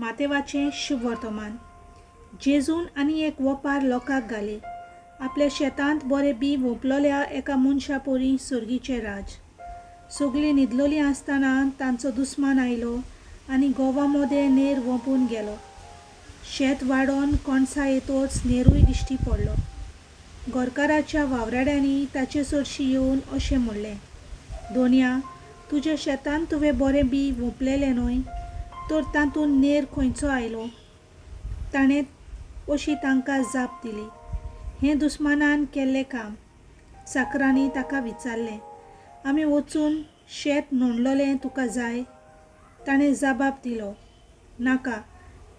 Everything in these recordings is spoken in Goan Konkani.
मातेवाचें शुभवर्तमान. जेजून आनी एक वोपार लोकाक घाली, आपल्या शेतांत बरें बीं वोंपलोल्या एका मनशा परीं सर्गीचें राज. सगलीं न्हिदलोलीं आसतना तांचो दुस्मान आयलो आनी गोंवा मदें नेर वोंपून गेलो. शेत वाडोन कणसां येतच नेरूय दिश्टी पडलो. घरकाराच्या वावराड्यांनी ताचे सरशीं येवन अशें म्हणलें, धनया, तुज्या शेतांत तुवें बरें बीं वोंपलेलें न्हय, तर तातूंत नेर खंयचो आयलो? ताणें अशी तांकां जाप दिली, हें दुस्मानान केल्लें काम. चाकरांनी ताका विचारलें, आमी वचून शेत नोंडलोलें तुका जाय? ताणें जबाब दिलो, नाका,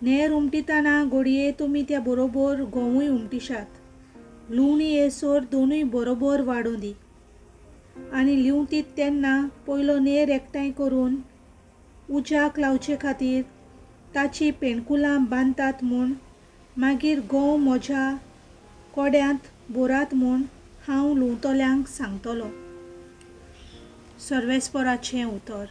नेर उमटितना घडये तुमी त्या बरोबर गंवूय उमटिशात. लुवणी येसर दोनूय बरोबर वाडूं दी. आनी लिवतीत तेन्ना पयलो नेर एकठांय करून उज्याक लावचे खातीर ताचीं पेणकुलां बांदतात म्हूण मागीर गंव म्हज्या कोड्यांत भरात म्हूण हांव लुंवतल्यांक सांगतलों. सर्वेस्पराचें उतर.